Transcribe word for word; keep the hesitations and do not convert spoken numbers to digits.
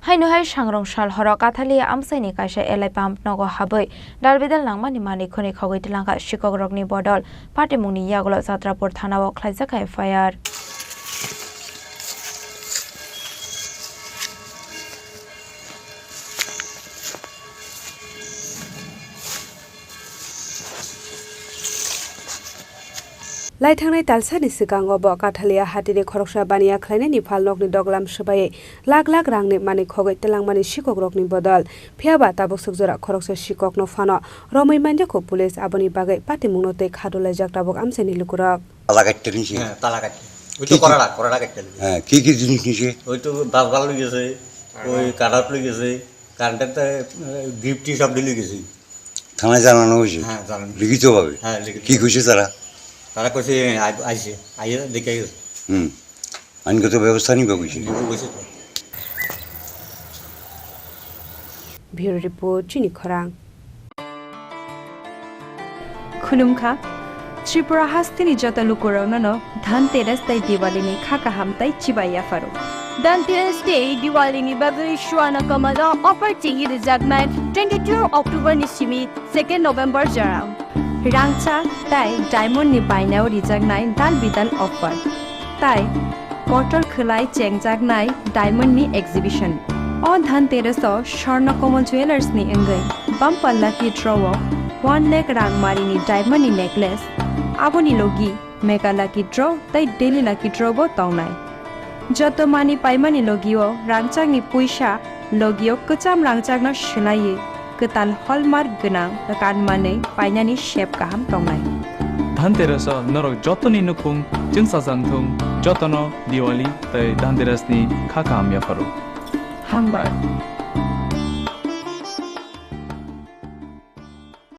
Haino hai sangrong sal horo Kathalia amchaini kaisa L I pump nogo habwi dalbidal nangmani manwi khwnwi khogwi twlangkha sikokrokni bodol. Patimungni yagulo Chatrapur thanao khlaijak F I R. Laithangnai talsani swkango bo Kathalia hatini khoroksa baniya khlainani phal nokni doglam swbaiwi lakh lakh rangni manwi khogwi twlangmani sikokrokni bodol. Phiyaba tabuk swk jora khoroksa sikokno phano romwi manjakho police, aboni bagwi patimungno tei khadulaijak tabuk amchaini lukurok. Tala kaitani se. হ্যাঁ, তালা কাটতে। ওই তো কি কি? করাটা, করাটা কাটতে হবে। হ্যাঁ, কি কি জিনিস নিছে? ওই তো বাল্ব বাল্ব লই গেছে, ওই কারেন্ট লই গেছে, কারেন্টের তো, আহ, গিফট টিফট সব লই গেছে। থানায় জানানো হয়েছে? হ্যাঁ, জানানো। লিখিতভাবে? হ্যাঁ, লিখিত। কি কইছে তারা? তারা কইছে, আই-, আইছে, আইয়া দেখে গেছে। হুম। আইনগত ব্যবস্থা নিবে কইছে? নিবে কইছে তো। Bureau report, Chini Khorang. Khulumkha, Tripura hasteni joto lukurokno no Dhanteras tei Diwali ni kha kaham tei chibai yapharo. Dhanteras tei Diwali ni bagwi Swarna Kamal o offer chengwi rwjaknai twenty-two October ni simi second November jora. Rangchak tei diamond ni bainao rijaknai dal bidal offer. Tai kotor khwlai chengjaknai diamond ni exhibition. O Dhanteras o Swarna Kamal Jewellers ni wngwi bumper lucky draw o one lakh rang mari ni diamond ni necklace, aboni logi mega lucky draw tei daily lucky draw bo tongnai. Joto mani paimani logio rangchakni puisa logio kwcham rangchakno swlaiwi kwtal hallmark gwnang kanmanwi painani sep kaham tongnai. Dhanteras o norok jotoni nukhung chwngsajak thung, jotono Diwali tei Dhanteras ni kha kaham yapharo. Hambai.